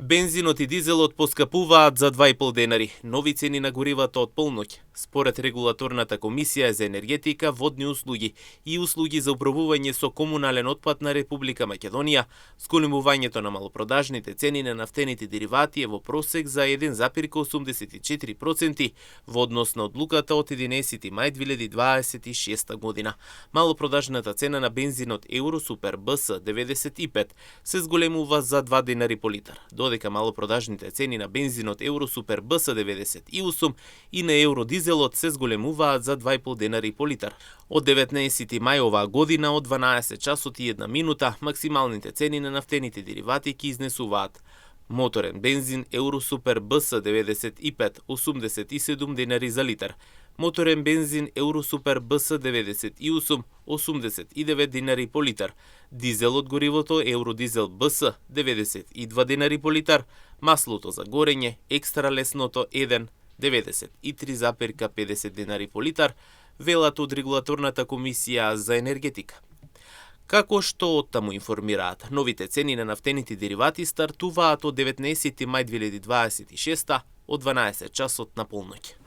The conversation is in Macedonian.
Бензинот и дизелот поскапуваат за 2,5 денари. Нови цени на горивата од полноќ. Според регулаторната комисија за енергетика, водни услуги и услуги за управување со комунален отпад на Република Македонија, зголемувањето на малопродажните цени на нафтените деривати е во просек за 1,84% во однос на одлуката од 11 мај 2026 година. Малопродажната цена на бензинот Евро Супер БС 95 се зголемува за 2 денари по литар, додека малопродажните цени на бензинот Евро Супер БС 98 и на Евро Дизелот се зголемуваат за 2,5 денари по литар. Од 19 мај оваа година од 12 часот и 1 минута максималните цени на нафтените деривати ќе изнесуваат: моторен бензин Евро Супер БС 95 87 денари за литар, моторен бензин Евро Супер БС 98 89 денари по литар, дизел од горивото Евро Дизел БС 92 денари по литар, маслото за горење екстра лесното 1 93,50 денари по литар, велат од регулаторната комисија за енергетика. Како што оттаму информираат, новите цени на нафтените деривати стартуваат од 19 мај 2026 од 12 часот на полноќ.